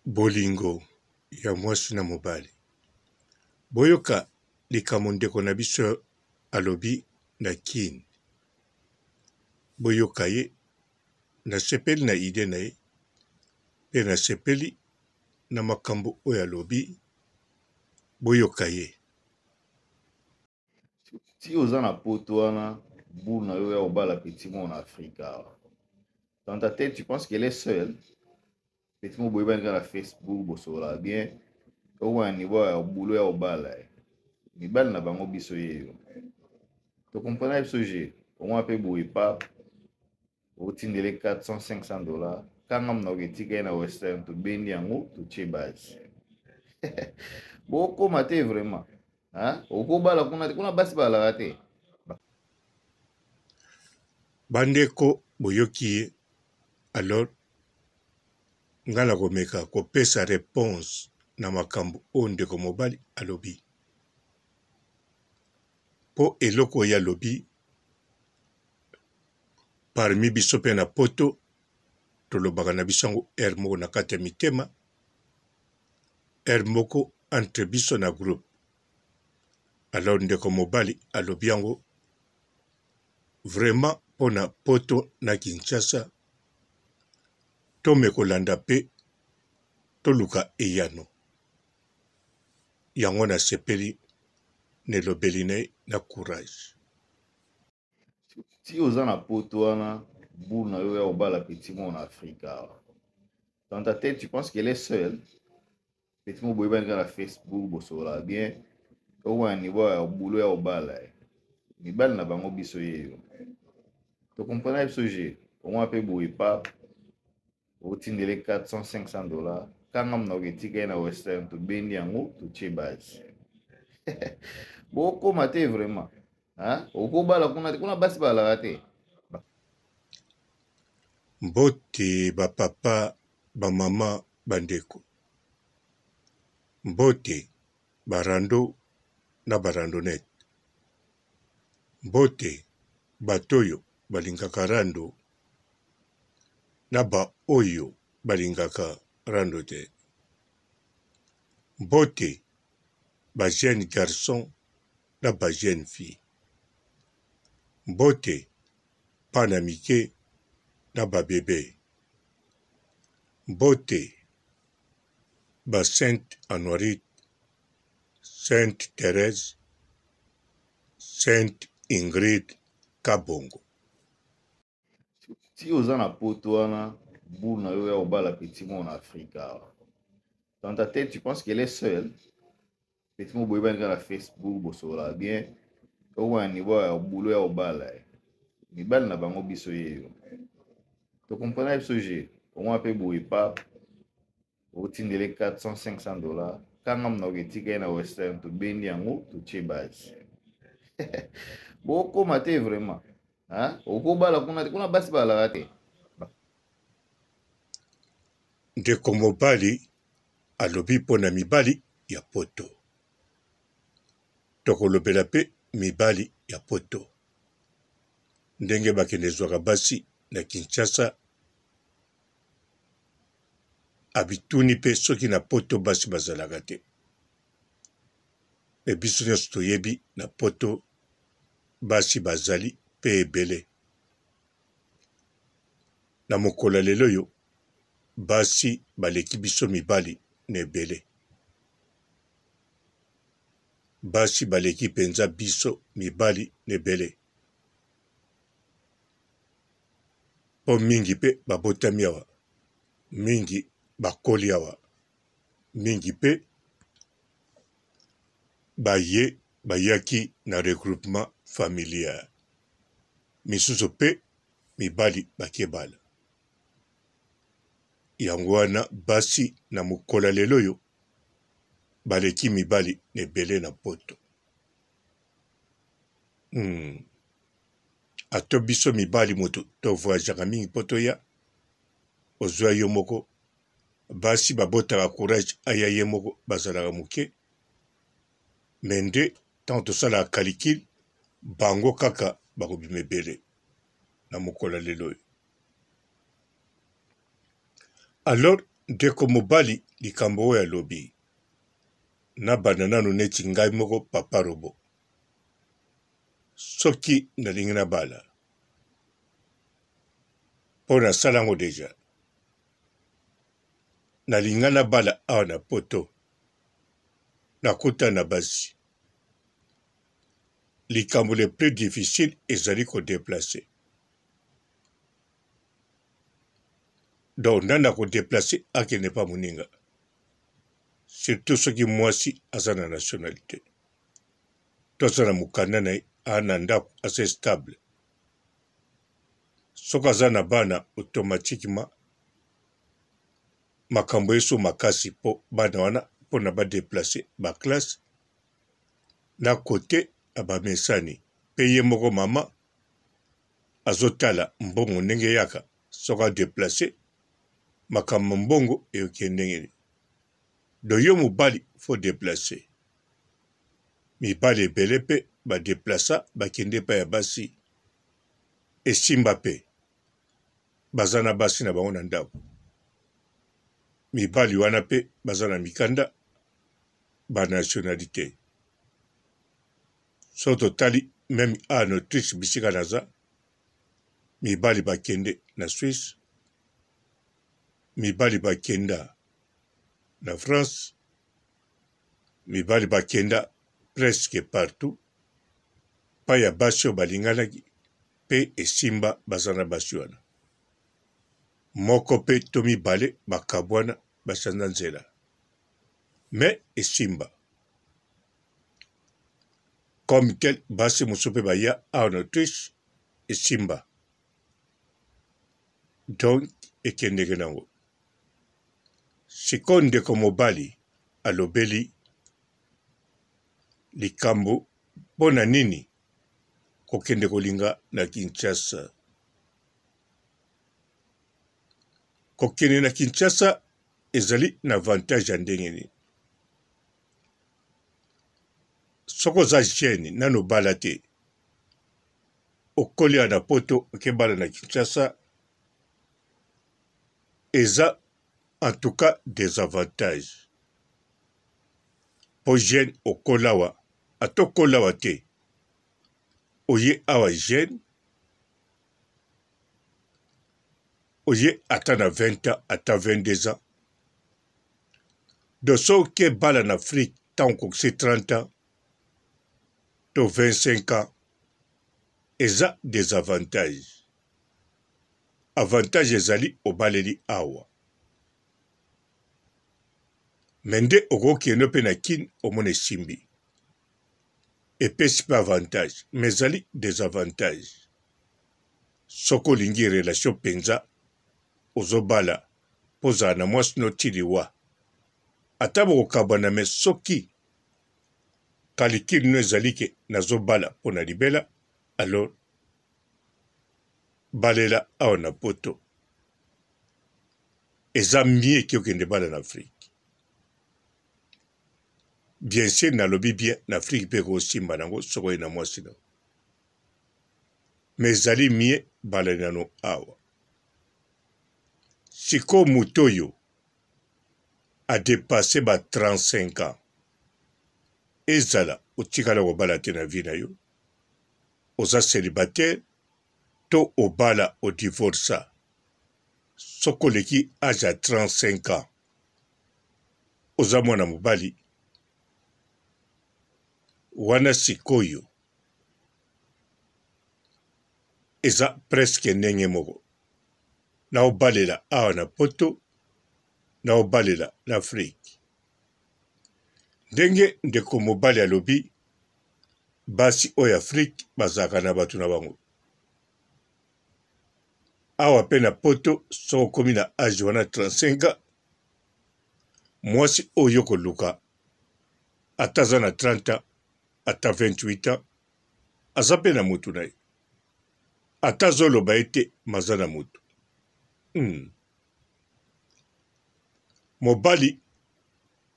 Bolingo ya mwasi na mobali. Boyoka likambo ndeko na biso alobi na kin. Boyoka ye, nasepeli na idee na ye pe nasepeli na makambo oyo alobi. Boyoka ye. Ti oza na poto wana boule na yo ya obala petit moko na Afrique awa. Dans ta tête tu penses qu'elle est seule? Petit moko boyebani kaka na Facebook bosololaka bien. Okoma na niveau ya boulot ya obala ye. Mibali na bango biso ye yo. To comprendre biso jeu. Omona pe boye pa otindele 400 500 dollars kanga monoko etika ye na western tobendi yango totie base bokoma te vraiment okobala kuna te kuna basi balaka te. Bandeko boyoki ye alors nga nakomeka kopesa reponse na makambo oyo ndeko mobali alobi po eloko oyo alobi Parmi biso pe na poto tolobaka na biso yango heure moko na kati ya mitema, heure moko entre biso na groupe. Alors ndeko mobali alobi yango vraiment pona poto na Kinshasa tome kolanda pe toluka eyano. Yango nasepeli na elobeli na ye na courage. Ti oza na poto wana boule na yo ya obala petit moko na Afrique awa. Dans ta tête tu penses qu'elle est seule? Petit moko boyebani kaka na Facebook bosololaka bien. Okoma na niveau ya boulot ya obala ye. Mibali na bango biso ye yo. To comprendre biso jeu. Omona pe boye pa otindele 400 500 dollars kanga monoko etika ye na western tobendi yango totie base bokoma te vraiment okobala kuna te kuna basi balaka te. Mbote ba papa, ba mama, ba ndeko. Mbote ba rando na ba randonnette. Mbote bato oyo balingaka rando na ba oyo balingaka rando te. Mbote ba jeunes garçons na ba jeunes filles. Mbote bana mike na ba bebes. Mbote ba Sainte Anuarite, Sainte Therèse, Sainte Ingrid Kabongo. Ti oza na poto wana boule na yo ya obala petit moko na Afrique awa. Dans ta tête tu penses qu'elle est seule? Petit moko boyebani kaka na Facebook bosololaka bien. Okoma na niveau ya boulot ya obala ye. Mibali na bango biso ye yo. To comprendre biso jeu. Omona pe boye pa otindele 400 500 dollars kanga monoko etika ye na western tobendi yango totie base bokoma te vraiment okobala kuna te kuna basi balaka te. Ndeko mobali alobi mpo na mibali ya poto. Tokolobela mpe mibali ya poto ndenge bakende zwaka basi na Kinshasa. Abituni pe soki na poto basi bazalaka te. Mais biso nionso toyebi na poto basi bazali pe ebele. Na mokolo ya lelo oyo basi baleki biso mibali na ebele. Basi baleki penza biso mibali na ebele. Po mingi pe babotami awa, mingi bakoli awa, mingi pe baye bayaki na regroupement familial, misusu pe mibali bake bala. Yango wana basi na mokolo ya lelo oyo baleki mibali na ebele na poto. Hum. Ata biso mibali moto to voyageaka mingi po toya ozua yo moko basi babotaka courage aya ye moko bazalaka moke mais nde tango tosalaka calcul bango kaka bakobima ebele na mokolo ya lelo oyo. Alors. Ndeko mobali likambo oyo alobi nabanda nanu neti ngai moko papa robo soki nalingi nabala po nasala yango deja nalinga nabala awa na poto nakutana na basi likambo le plus difficile ezali ko deplacer. Donc nani ako deplacer akende pa moninga surtout soki mwasi aza na nationalite to aza na mokanda na ye aa na ndako aza stable soki aza na bana automatiquement makambo eso makasi mpo bana wana mpona badeplace baklasse na kote ya bamesani mpe ye moko mama azotala mbongo ndenge eyaka soki a deplace makambo mbongo ekokende ndenge nini donc yo mobali faut deplace mibali ebele mpe ba deplaça bakende epai ya basi esimba mpe baza na basi na bango na ndako mibali wana mpe baza na mikanda ba nationalite Soki totali meme awa na Autriche bisika naza, mibali bakende na Suisse, mibali bakenda na France, mibali bakenda presque partout pa ya basi oyo balinganaki pe esimba baza na basi wana. Moko pe to mibale bakabwana basanza nzela mais esimba. Comme tel basi mosusu mpe baya awa na Autriche esimba donc ekendeke nango. Sikoyo ndeko mobali alobeli likambo mpo na nini kokende kolinga na Kinshasa. Kokende na Kinshasa ezali na avantage ya ndenge nini? Soki oza jeune nanu obala te okoli awa na poto oke bala na Kinshasa eza en tout cas desavantage po jeune okola awa ata okola awa te oye awa jeune oye ata na 20 ans ata 22 ans Donc soki oke bala na Afrique tango okokisi 30 ans to 25 ans eza desavantage. Avantage ezali obaleli awa. Mais nde okokende mpe na Kin omona esimbi. Epesi mpe avantage mais ezali desavantage. Soki olingi relation mpenza ozobala mpo ozala na mwasi no ti liwa. Ata bokokabwana mais soki calcul no ezali ke nazo bala mpo na libela alors balela awa na poto eza mieux ke okende bala na Afrique. Bien sur nalobi bien na Afrique mpe ekosimba nango soki oye na mwasi na mais ezali mieux bala nano awa. Sikoyo moto oyo a depasser ba 35 ans ezala otikala kobala te na vie na yo oza celibataire to obala o divorca soki oleki age ya 35 ans oza mwana mobali wana sikoyo eza presque ndenge moko na obalela awa na poto na obalela na Afrique. Ndenge ndeko mobali alobi basi oyo Afrique bazalaka na bato na bango. Awa pe na poto soki okomi na age wana 35 ans mwasi oyo koluka ata aza na 30 ans ata 28 ans aza pe na mutu na ye. Ata azo loba ye te maza na mutu. Hum. Mobali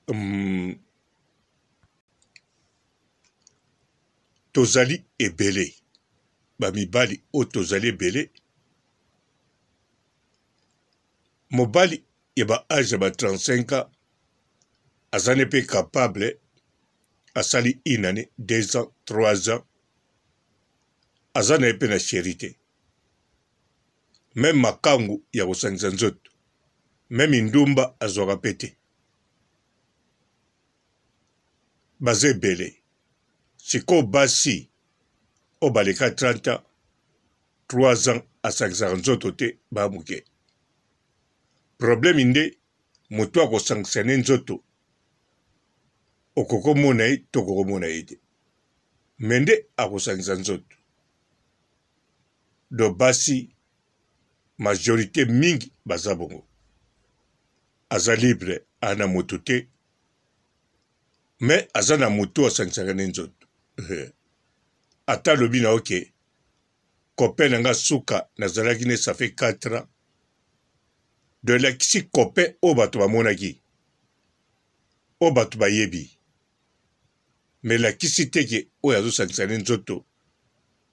hum. Tozali ebele ba mibali oyo tozali ebele mobali. ya ba age ya ba 35 ans aza ne mpe capable asali une année, 2 ans, 3 ans aza na ye mpe na chéri te, meme makangu ya kosangisa nzoto, meme ndumba azwaka mpe te. Baza ebele sikoyo basi oyo baleka 30 ans, 3 ans asangisaka nzoto te, ba moke. Problème nde moto akosangisa ne nzoto, okoki komona ye to okoki komona ye te, me nde akosangisa nzoto. Do basi majorité mingi baza bongo, aza libre ana moto te, me aza na moto asangisaka ne nzoto. Ata alobi na oke copain na nga suka nazalaki ne ça fait 4 ans, do elakisi copain oyo bato bamonaki, oyo bato bayebi, me elakisi te ke oyo azosangisa ne nzoto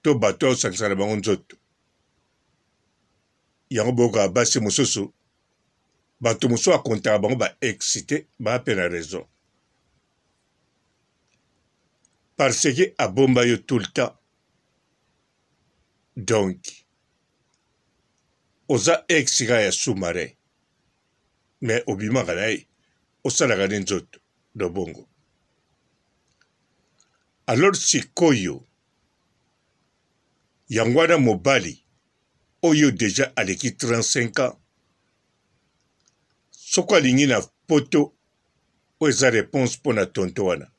to bato oyo azosangisa na bango nzoto. Yango boyokaka basi mosusu, bato mosusu akontaka bango ba ex te, baa mpe na raison, parce que abomba yo tout le temps. Donc oza ex kaka ya sous-marin, mais obimaka na ye, osalaka ne nzoto do bongo. Alors sikoyo yango wana mobali oyo deja aleki 35 ans, soko alingi na poto, oyo eza réponse mpo na tonto wana.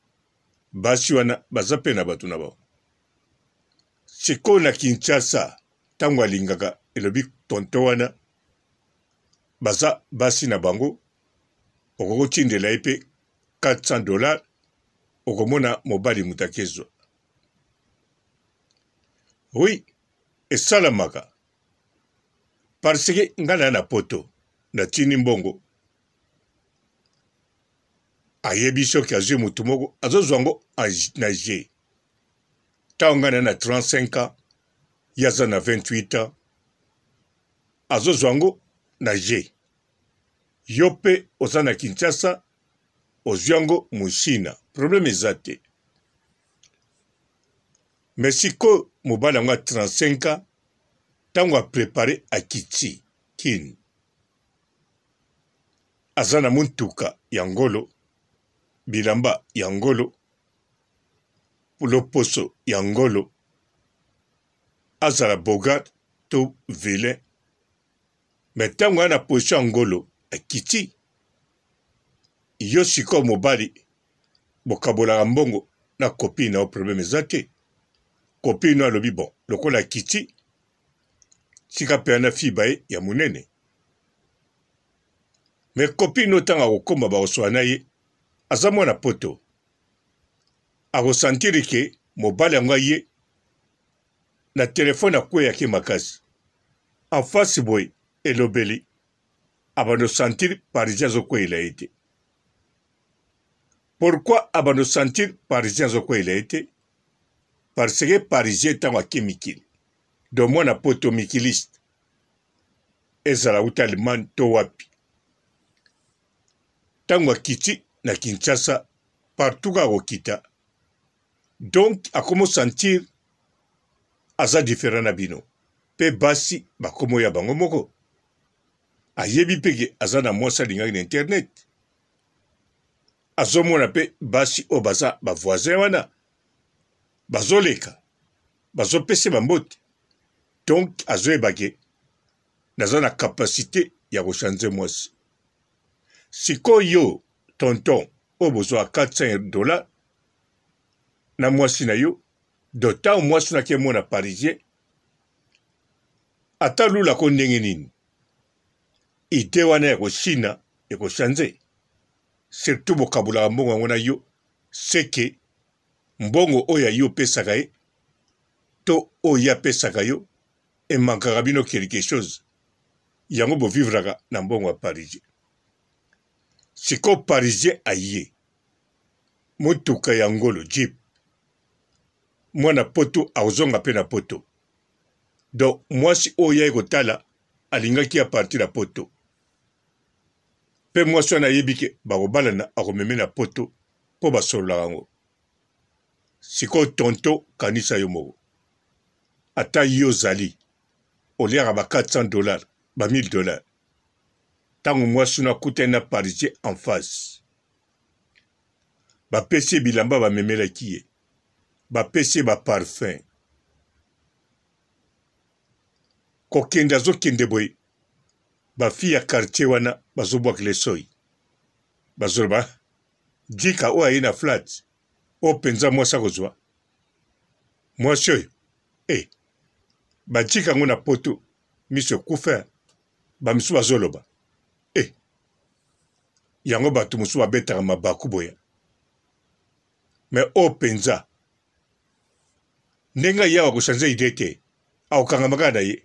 Basi wana baza mpe na bato na bango. Sikoyo na Kinshasa, ntango alingaka, elobi tonto wana, baza basi na bango, okoki kotindela ye mpe 400 dollars, okomona mobali moto akezwa. Oui, esalamaka, parce que ngai na na poto natindi mbongo, ayebi soki azwi motu moko azozwa yango na g. Ntango ngai na na 35 ans, ye aza na 28 ans, azozwa yango na g. Yo mpe oza na Kinshasa, ozwi yango mosina, problème eza te. Me sikoyo mobali yango ya 35 ans, ntango aprepare akiti Kini, aza na motuka ya ngolo, bilamba ya ngolo, loposo ya ngolo, azala bogard to vilain, me ntango aya na position ya ngolo akiti, yo sikoyo mobali bokabolaka mbongo na copine na yo, problème eza te. Copine no alobi bon, lokola akiti, tika mpe ana fiba ye ya monene. Me copine no ntango akokoma bakoswana na ye, aza mwana poto, akosantiri ke mobali yango aye na telefone, akweyaki makasi en face boye, elobeli abando sentir parisien azokweyela ye te. Pourquoi abando sentir parisien azokweyela ye te? Parce que parisien ntango ake mikili, do mwana poto mikiliste, ezala uta Allemagne to wapi, ntango akiti na Kinshasa, partout kaka kokita, donc akomo sentir aza différent na bino. Mpe basi bakomoya bango moko, ayebi mpe ke aza na mwasi alingaki na internet, azomona mpe basi oyo baza bavoisin wana bazoleka, bazopesa bambote, donc azoyeba ke naza na capacité ya kochange mwasi. Sikoyo tonton oyo bozwa 400 dollars na mwasi na yo, do ntango mwasi naki emona parisien, ata lulako ndenge nini, ide wana ya kosina ekochange. Surtout bokabulaka mbongo yango na yo, seke mbongo oyo ya yo opesaka ye to oyo ye apesaka yo emankaka bino quelque chose, yango bovivraka na mbongo ya parisien. Sikoyo parisien aye motuka ya ngolo jeep, mwana poto akozonga mpe na poto. Donc mwasi oyo ye kotala alingaki ya partir ya poto. Mpe mwasi wana ayebi ke bakobalana akomeme na poto mpo basololaka yango. Sikoyo tonton kanisa yo moko. Ata yo ozali oliaka ba 400 dollars, ba 1000 dollars. Tango mwasi no akutani na parisien en face. Bapesi ye bilamba bamemelaki ye. Bapesi ye ba parfum. Kokende azokende boye ba fille ya quartier wana bazobwakela ye soyi. Bazoloba Djika oyo aye na flat oyo penza mwasi akozwa mwasi oyo eh ba djika yango na poto miso ekufa ba misusu bazoloba eh yango bato mosusu babetaka mabaku boye me oyo penza ndenge aye awa kochange idee te akokangama kaka na ye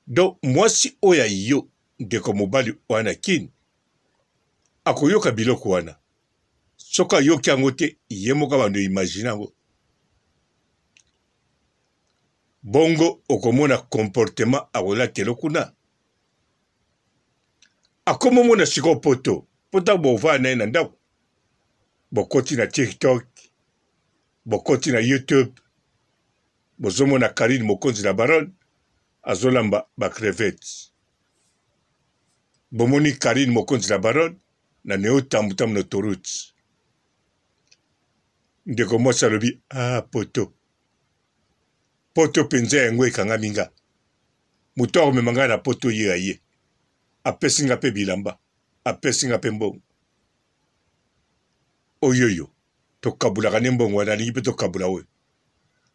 donc mwasi oyo ya yo ndeko mobali wana kin akoyoka biloko wana soki ayoki yango te ye moko abando imagine yango bongo okomona comportement akolatelo kuna akomomona sikoyo poto mpo ntango bovaa na ye na ndako bokoti na tiktok bokoti na youtube bozomona karine mokonzi na baronne azolamba ba crevettes bomoni Carine mokonzi la baronne na neo tambu tambu na autoroute ndeko mwasi alobi ah poto poto mpenza yango ekangami nga moto akomema ngai na poto ye aye apesi nga mpe bilamba apesi nga mpe mbongo oyoyo tokabulaka nde mbongo wana alingi mpe tokabula oyo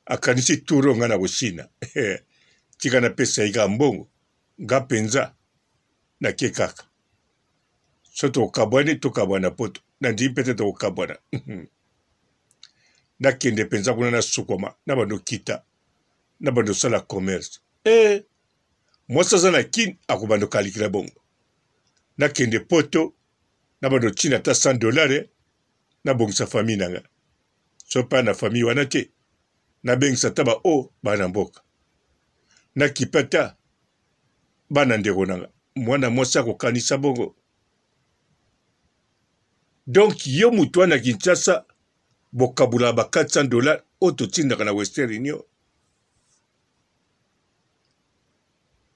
akanisi tour oyo ngai na kosina tika napesa ye kaka mbongo nga mpenza nake kaka so tokabwani tokabwana poto nandimi mpe te tokokabwana nakende mpenza kuna nasukwama na bando kita na bando sala commerce e mwasi aza na kin akobanda okalikila bongo nakende poto na bando ntina ata 100 dollar eh, nabongisa famille na nga so mpe na famille wana te nabengisa ata ba o bana mboka nakipe ata bana ndeko na nga mwana mwasi akokanisa bongo donc yo moto wana Kinshasa bokabulaka ba 400 dollars oyo totindaka na Western Union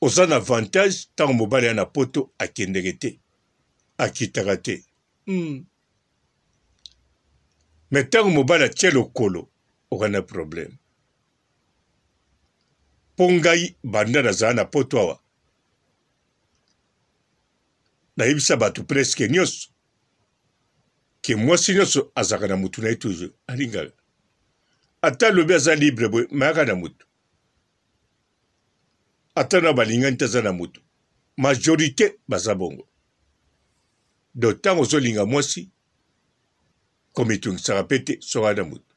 oza na avantage ntango mobali ya na poto akendeke te akitaka te mm. Me ntango mobali atie lokolo oka na problème mpo ngai banda nazala na poto awa nayebisa bato presque nyonso ke mwasi nyonso azalaka na motu na ye toujours alingaka ata alobi aza libre boye mayaka na motu ata na balingani te aza na motu majorité baza bongo donc ntango ozolinga mwasi komitungisaka mpe te soki aza na motu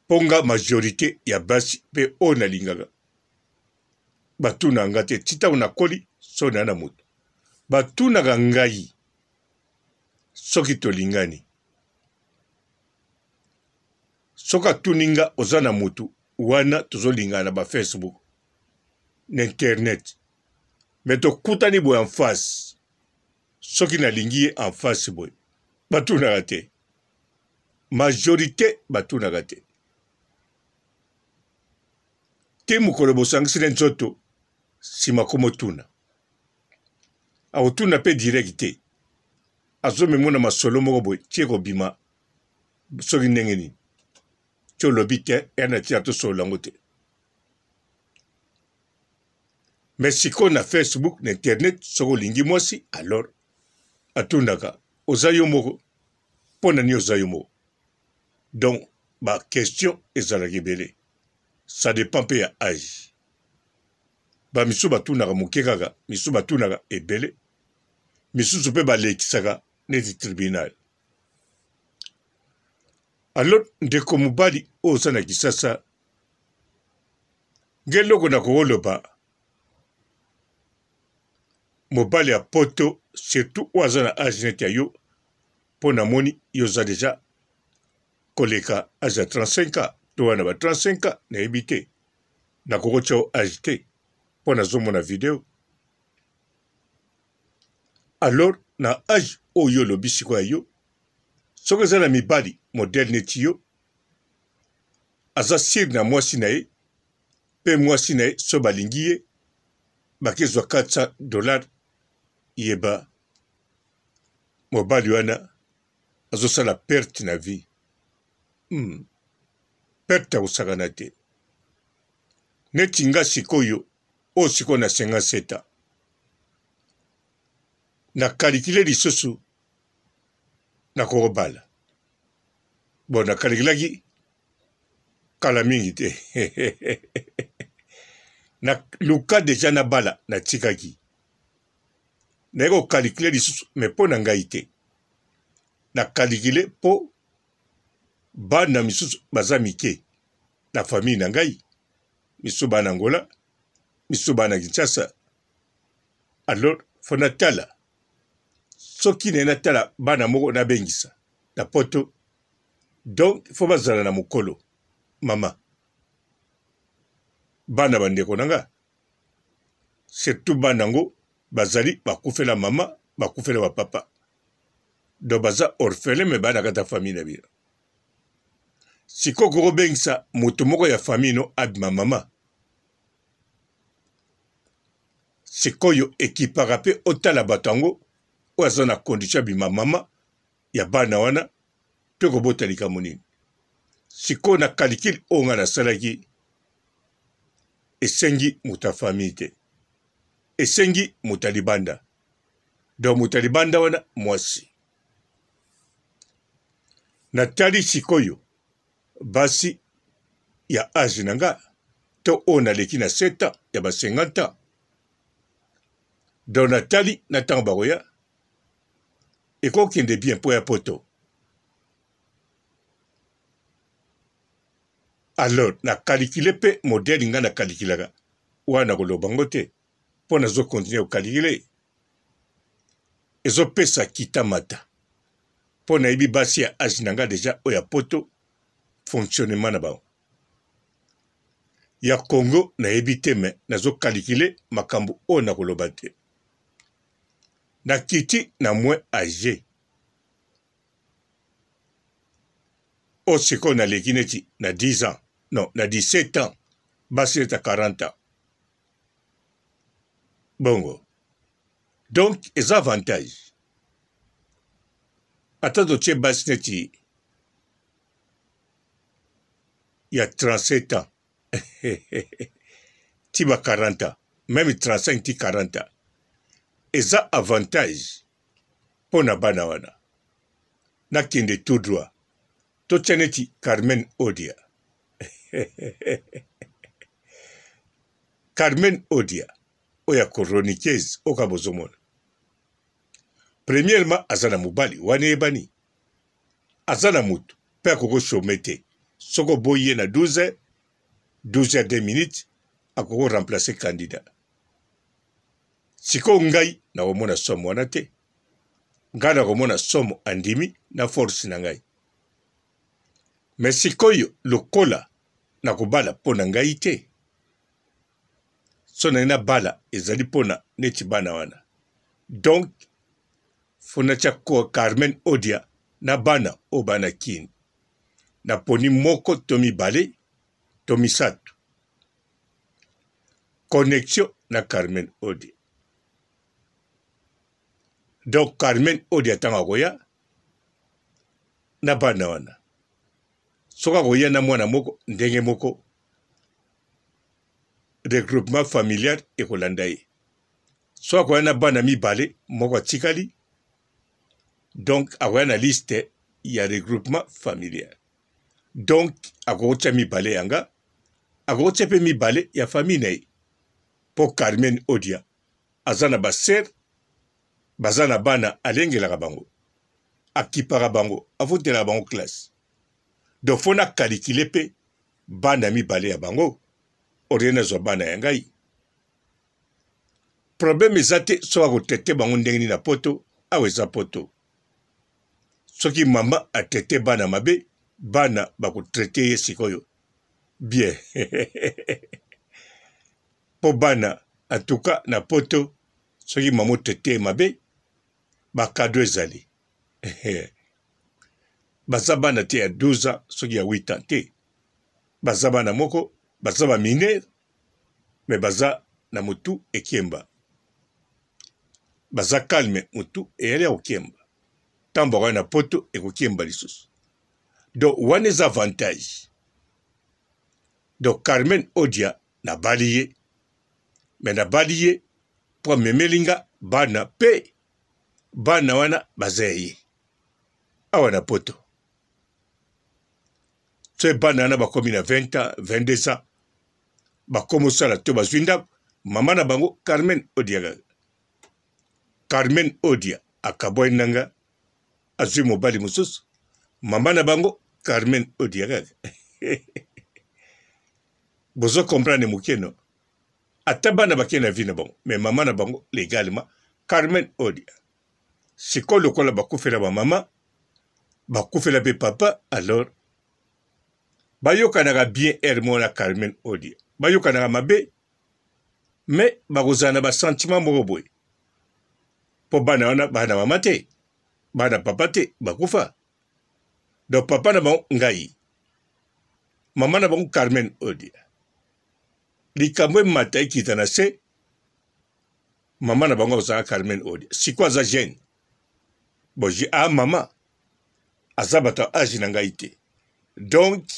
mpo nga majorité ya basi mpe oyo nalingaka batunaka nga te ti ntango nakoli soki naa na motu batunaka ngai soki tolingani soki atuni nga oza na motu wana tozolingana na ba facebook na internet me tokutani boye en face soki nalingi ye en face boye batunaka te majorité batunaka te ti mokolo bosangisi na nzoto nsima komotuna akotuna mpe direct te azomemona masolo moko boye ti ekobima soki ndenge nini ti olobi te ya na ntina tosolola yango te me sikoyo na facebook na internet soki olingi mwasi alors atundaka oza yo moko mpo na nini oza yo moko donc ba question ezalaka ebele ça dépend mpe ya age ba misusu batunaka moke kaka misusu batunaka ebele misusu mpe balekisaka neti tribunal alors ndeko mobali oyo oza na kisasa nge eloko nakokoloba mobali ya poto surtout oyo aza na age neti ya yo mpo namoni yo oza deja koleka age ya 35 ans to wana ba 35 ans nayebi te nakoki kotya yo age te mpo nazomona video. Alors na age oyo olobi sikoyo ya yo, soki eza na mibali modèle neti yo, aza sur na mwasi na ye mpe mwasi na ye so balingi ye bakezwa 400 dollars, yeba mobali wana azosala perte na vie. Perte ya kosakana te. Neti nga sikoyo oyo sikoyo na 57 ans na kalikile lisusu nakokobala bon nakalikilaki kala mingi te na luka deja nabala natikaki naye kokalikile lisusu me mpo na ngai te nakalikile mpo bana misusu baza mike na famille na ngai misusu bana Angola misusu bana Kinshasa alors fo natala soki naye natala bana moko nabengisa na poto donc fo bazala na mokolo mama bana bandeko na nga surtout bana yango bazali bakufela mama bakufela bapapa donc baza orphelin me bana kati ya famille na bino sikoyo kokobengisa moto moko ya famille no abima mama sikoyo ekipaka mpe otala bato yango oyo aza na condition abima mama ya bana wana to ekobota likambo nini sikoyo na kalikile oyo ngai nasalaki esengi moto ya famille te esengi moto ya libanda donc moto ya libanda wana mwasi natali sikoyo basi ya age na nga to oyo naleki na 7 ans ya ba 50 ans donc natali na ntango bakoya ekokende bien mpo ya poto alors na kalikile mpe modele ngai nakalikilaka wana nakoloba ngo te mpo nazo continuer kokalikile ezopesa kita mata mpo nayebi basi ya age na ngai deja oyo ya poto fonctionnement na bango ya Congo nayebi te me nazo kalikile makambo oyo nakoloba te nakiti na moins age oyo sikoyo naleki neti na 10 ans non na 17 ans basi neti ya 40 ans bongo donc eza avantage ata totie basi neti ya 37 ans ti ba 40 ans meme 35 ti 40 ans eza avantage mpo na bana wana nakende tout droit totya neti Carmen Odia Carmen Odia oyo ya chroniqueuse oyo kaka bozomona premièrement aza na mobali wana eyebani aza na motu mpe akoki chome te soki oboyi ye na 12 heures 12 heures 2 minutes akoki remplacer candidat sikoyo ngai nakomona somo wana te ngai nakomona somo andimi na force na ngai me sikoyo lokola nakobala mpo na ngai te so naye nabala ezali mpo na neti bana wana donc fo natya Carmen Odia na bana oyo bana kin naponi moko to mibale to misato connexion na Carmen Odia donc Carmen Odia ntango akoya na bana wana soki akoya na mwana moko ndenge moko regroupement familial ekolanda ye soki akoya na bana mibale moko atikali donc akoya na liste ya regroupement familial donc akokotya mibale ya nga akokotya mpe mibale ya famille na ye mpo Carmen Odia aza na basere baza na bana alengelaka bango akipaka bango afutelaka bango classe donc fo na kalikile mpe bana mibale ya bango olie nazwa bana ya ngai problème eza te soki akotete bango ndenge nini na poto awa eza poto soki mama atete bana mabe bana bakotraite ye sikoyo bien mpo bana atuka na poto soki mama otete ye mabe. Ba cadeau ezali. Baza bana te ya 12 ans soki ya 8 ans te. Baza bana moko, baza ba mineurs mais baza na mutu ekemba. Baza calme mutu eyali ya kokemba. Tango bakoya na poto ekokemba lisusu. Donc wana eza avantage. Donc Carmen Odia nabali ye mais nabali ye mpo amemeli nga bana mpe bana wana baza ya ye awa na poto. Soki bana wana bakomi na 20 ans, 22 ans, bakomi osala to bazwi ndako, mama na bango Carmen Odia kaka. Carmen Odia akabwani na nga, azwi mobali mosusu, mama na bango Carmen Odia kaka. Bozo comprendre moke no? Ata bana bakei na vie na bango, mais mama na bango legalement Carmen Odia. Sikoyo lokola bakufela ba mama, bakufela pe papa, alors bayokanaka bien heure moko na Carmen Odia. Bayokanaka mabe, mais bakozala na ba sentiment moko boye. Po bana wana bana mama te, bana papa te, bakufa. Donc papa na bango ngai, mama na bango Carmen Odia. Likambo emata ekita na se, mama na bango azalaka Carmen Odia. Sikoyo aza jeune. Bon, je, ah mama aza bato ya age na ngai te. Donc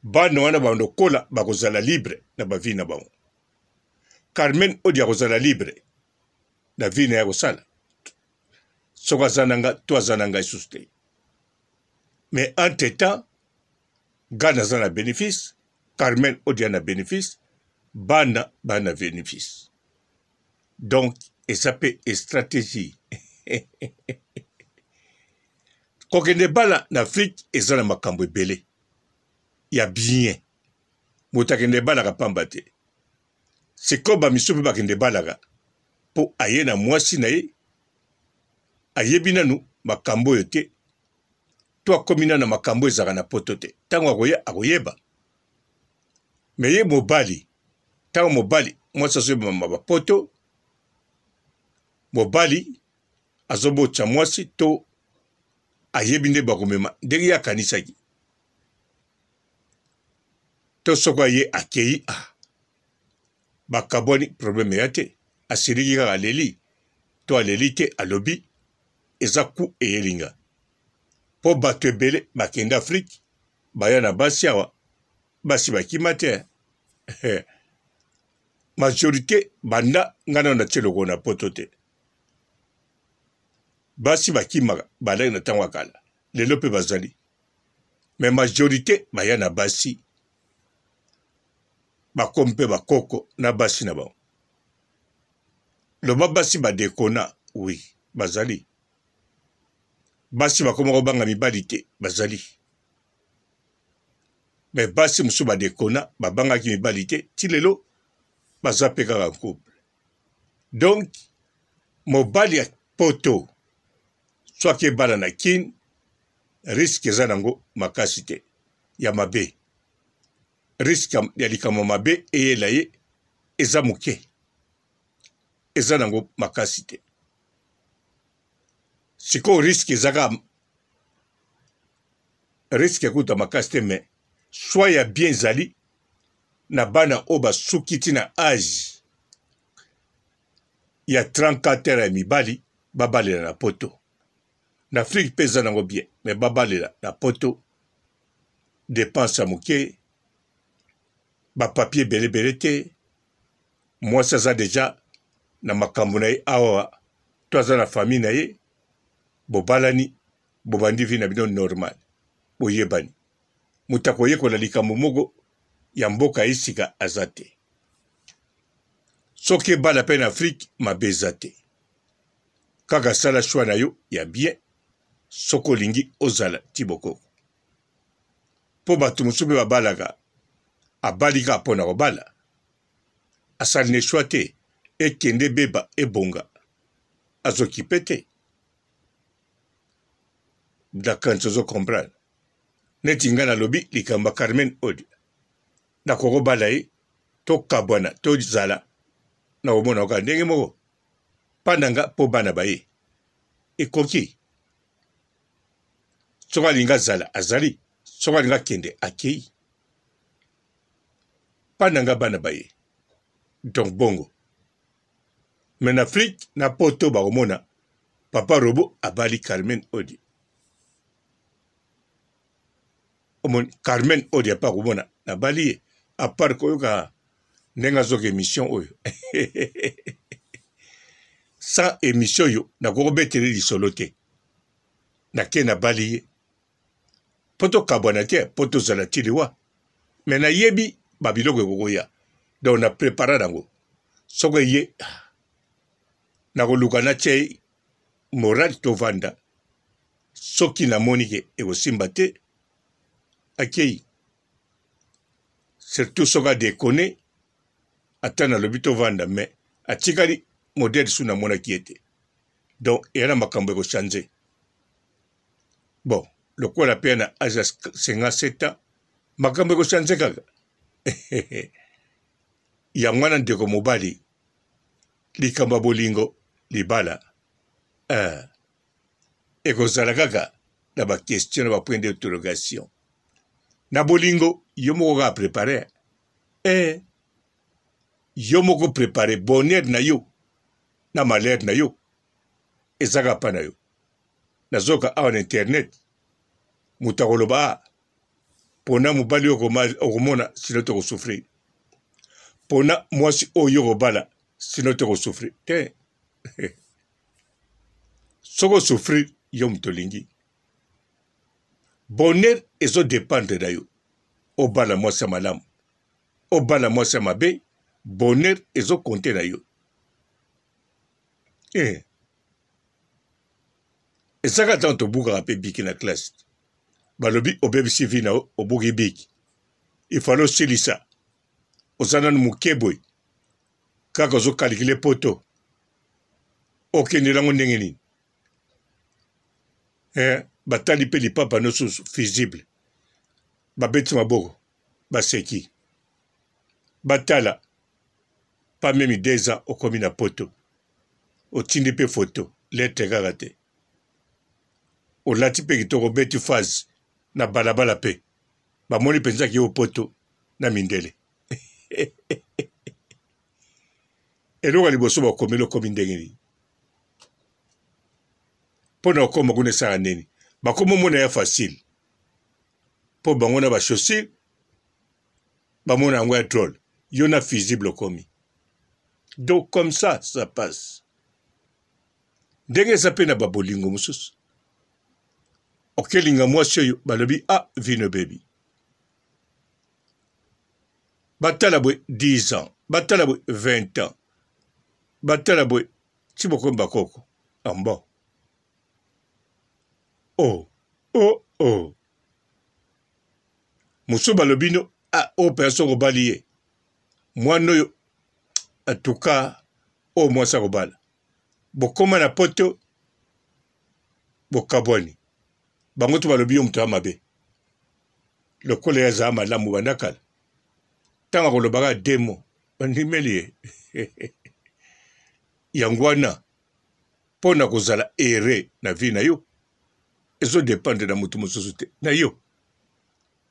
bana wana bando kola bakozala libre na ba vie na bango. Carmen Odia akozala libre na vie na ye akosala. Soki aza na nga to aza na ngai susu te. Mais entre temps nga naza na benefice, Carmen Odia na benefice, bana ba na benefice. Donc eza pe strategie. Kokende bala na Afrique eza na makambo ebele ya bien. Moto akende balaka pamba te. Sikoyo ba misusu pe bakende balaka po aye na mwasi na ye ayebi nanu makambo oyo te to akomi nanu na makambo ezalaka na poto te. Tango akoya akoyeba. Mais ye mobali tango mobali mwasi azoyeba ba poto mobali azobotisa mwasi to ayebi nde bakomema ndenge ye akanisaki to soko aye akei ah bakabwani problème eya te asiliki kaka aleli to aleli te alobi eza ku eyeli nga mpo bato ebele bakende Afrique baya na basi awa basi bakima te majorité banda nga nano natie lokolo na poto te basi bakimaka bandaki na ntango ya kala lelo mpe bazali me majorité baya na basi bakomi mpe bakoko na basi na bango loba basi badekona wi bazali basi bakoma kobanga mibali te bazali me basi mosusu badekona babangaki mibali te ti lelo baza mpe kaka couple donc mobali ya poto soki ebala na kin riske eza nango makasi te ya mabe riske ya likambo mabe eyela ye eza moke eza nango makasi te sikoyo riske eza kaka riske ekuta makasi te mais choix ya bien ezali na bana oyo basuki ti na age ya 34 heures ya mibali babalela na poto na afrique mpe eza nango bien mais babalela na poto depense ya moke bapapier ebelebele te mwasi aza deja na makambo na ye awa to aza na famille na ye bobalani bobandi vie na bino normal boyebani moto akoyekola likambo moko ya mboka ye sika aza te soki ebala mpe na afrike mabe eza te kaka sala choix na yo ya bien soki olingi ozala ti bokoko mpo bato mosusu mpe babalaka abali kaka mpo na kobala asali ne choix te ekende beba ebonga azokipe te nakanisi ozo comprendre neti ngai nalobi likambo ya Carmen Odia nakokobala ye tokabwana tozala nakomona kaka ndenge moko mpa na nga mpo bana baye. Ekoki. Soki alingi azala, azali. Soki alingi akende, akei. Pa na nga bana baye. Donc bongo. Mais na Afrique, na poto bakomona papa Robo abali Carmen Odi. Omoni Carmen Odi apa komona nabali ye à part koyoka ndenge azoka émission oyo. Sans émission oyo nakoki kobetele lisolo te. Nake nabali ye mpo tokabwana te mpo tozala ti liwa me nayebi babiloko ekokoya donc na prepara nango soki eye nakoluka natia ye moral tovanda soki namoni ke ekosimba te akei surtout soki adekone ata nalobi tovanda me atikali modele su namonaki ye te donc eya na makambo ekochange bon lokola mpe na age ya 57 ans makambo ekochange kaka yango wana ndeko mobali likambo ya bolingo libala eh, ekozala kaka na baquestion na bapoint d'interrogation na bolingo yo moko kaka prepare eh, yo moko prepare bonheur na yo na malheur na yo eza kaka mpa na yo nazoka awa na internet moto akoloba ah, pona mobali oyo okomona sino tokosouffrir pona mwasi oyo okobala sino tokosouffrir te soki osouffrir yo moto olingi bonheur ezo dépendre na yo obala mwasi ya malamu obala mwasi ya mabe bonheur ezo compte na yo eh. Ezaka ntango tobukaka mpe biki na classe balobi obebisi vie na yo obuki biki ifale osilisa oza nanu moke boye kaka ozokalikile poto okendela yango ndenge nini eh, batali mpe lipapa nosusu fusible babeti maboko baseki batala pas meme deux ans okomi na poto otindi mpe foto lettre kaka te olati mpe kitoko obeti phase na balabala mpe bamoni mpenza ki yo poto na mindele eloko ya liboso bakomeli okomi ndenge nini mpo na okoma kuna esala nini bakoma omona ya facile mpo bango na bachaussure bamona yango ya drole yo na fusible okomi donc comme ça ça passe ndenge eza mpe na babolingo mosusu okelinga mwasi oyo balobi ah vino bebi batala boye 10 ans batala boye 20 ans batala boye ti bokomi bakoko ambo oh oh oh mosusu balobi no ah, oyo mpenza soki obali ye mwana oyo atuka oyo mwasi akobala bokoma na poto bokabwani bango to balobi yo moto ya mabe lokola ye azala malamu banda kala ntango akolobaka demo bandimeli ye yango wana mpo na kozala ere na vie na yo ezo dependre na moto mosusu te na yo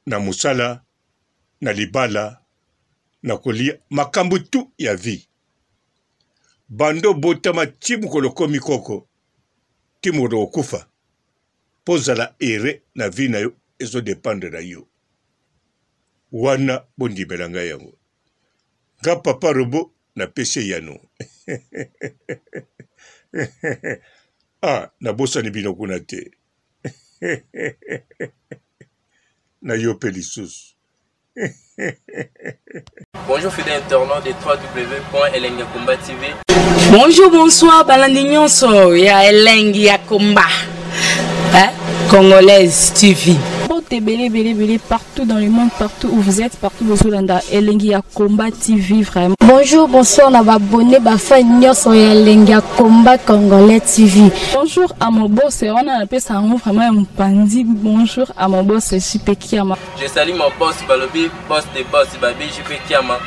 na mosala na libala na kolia makambo tu ya vie banda obotama ti mokolo okomi koko ti mokolo okokufa mpo ozala ere na vie na yo ezo dependre na yo wana bondimela ngai yango nga papa robo napesi eyano ah nabosani bino kuna te na yo mpe lisusu Bonjour fidèles internautes de www.elengiyakomba TV. Bonjour, bonsoir, balandi nyonso ya Elengi ya Komba. Hein? Congolaise TV. Mbote ebele ebele ebele partout dans le monde, partout où vous êtes, partout bozolanda Elengi ya Combat TV vraiment. Bonjour, bonsoir na ba abonné ba fan nyonso ya Elengi ya Combat Congolais TV. Bonjour à mon boss, wana napesa yango vraiment ya mopanzi. Bonjour à mon boss JP Kiama. Je salue mon boss Balobi, boss des boss, Babi JP Kiama.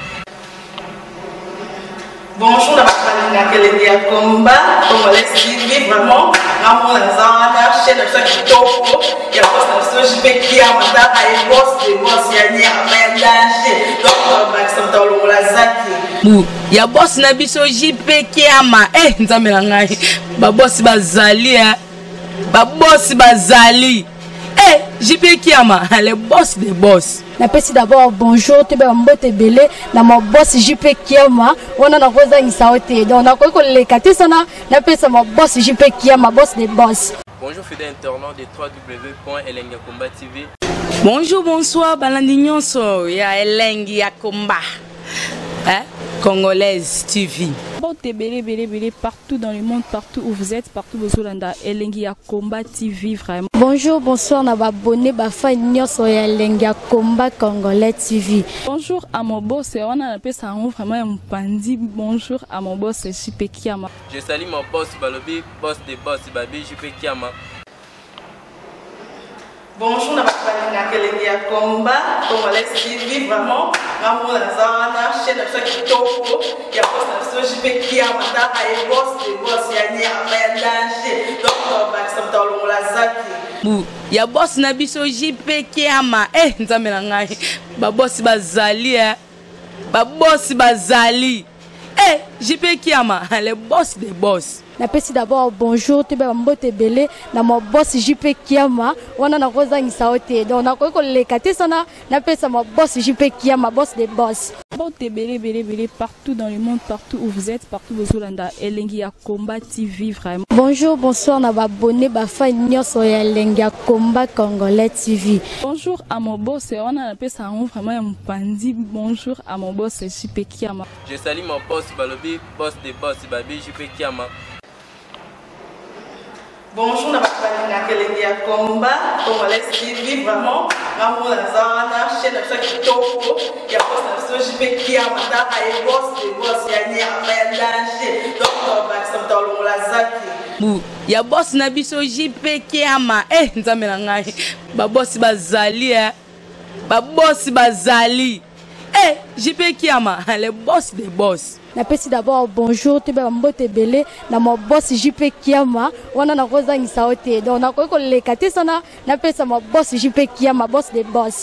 Bonjour na bato balingaka elengi ya combat congolais TV, vraiment ngamona naza wana chaîne na biso ya kitoko ya boss na biso JP Kiama, tala ye boss de boss ya nyama ya danger, donc bakisa moto alongola zaki bu ya boss na biso JP Kiama. Eh, nzambe na ngai, babosi bazali, eh. Babosi bazali, eh, JP Kiama, le boss de boss. Napesi d'abord bonjour, toyeba mbote ebele na ma boss JP Kiama. Wana nakozangisa yo te, donc nakoki koleka te sana napesa ma boss JP Kiama, boss de boss. Bonjour fidèle internaute de www.elengiyakomba TV. Bonjour, bonsoir balandi nyonso ya Elengi ya Komba, hein? Congolaise TV. Mbote ebele ebele ebele partout dans le monde, partout où vous êtes, partout bozolanda Elengi ya Combat TV, vraiment. Bonjour, bonsoir na babone bafan nyonso ya Elengi ya Combat Congolais TV. Bonjour à mon boss, wana napesa yango vraiment ya mopandi. Bonjour à mon boss JP Kiama. Je salue mon boss balobi boss de boss babi JP Kiama. Bonjour na bato balingaka elengi ya combat congolais TV, vraiment ngamona naza wana chaîne na biso ya kitoko ya boss na biso JP Kiama, tala ye boss de boss ya nyama ya danger, donc bakisa moto alongola zaki bu ya boss na biso JP Kiama. Eh, nzambe na ngai, babosi bazali, eh. Babosi bazali, eh, JP Kiama, le boss de boss. Napesi d'abord bonjour, toyeba mbote ebele na ma boss JP Kiama. Wana nakozangisa yo te, donc nakoki koleka te sana napesa ma boss JP Kiama, boss de boss. Mbote ebele ebele ebele partout dans le monde, partout où vous êtes, partout bozolanda Elengi ya Combat TV, vraiment. Bonjour, bonsoir na babone bafan nyonso ya Elengi ya Combat Congolais TV. Bonjour à mon boss, wana napesa yango vraiment ya mopandi. Bonjour à mon boss JP Kiama. Je salue mon boss balobi boss de boss babi JP Kiama. Bonjour na bato balingaka elengi ya combat congolais TV, vraiment ngamona naza wana chaîne na biso ya kitoko ya boss na biso JP Kiama, tala ye boss de boss ya nyama ya danger, donc bakisa moto alongola zaki bu ya boss na biso JP Kiama. Eh, nzambe na ngai, babosi bazali, eh. Babosi bazali, eh, JP Kiama, le boss de boss. Napesi d'abord bonjour, toyeba mbote ebele na ma boss JP Kiama. Wana nakozangisa yo te, donc nakoki koleka te sana napesa ma boss JP Kiama, boss de boss.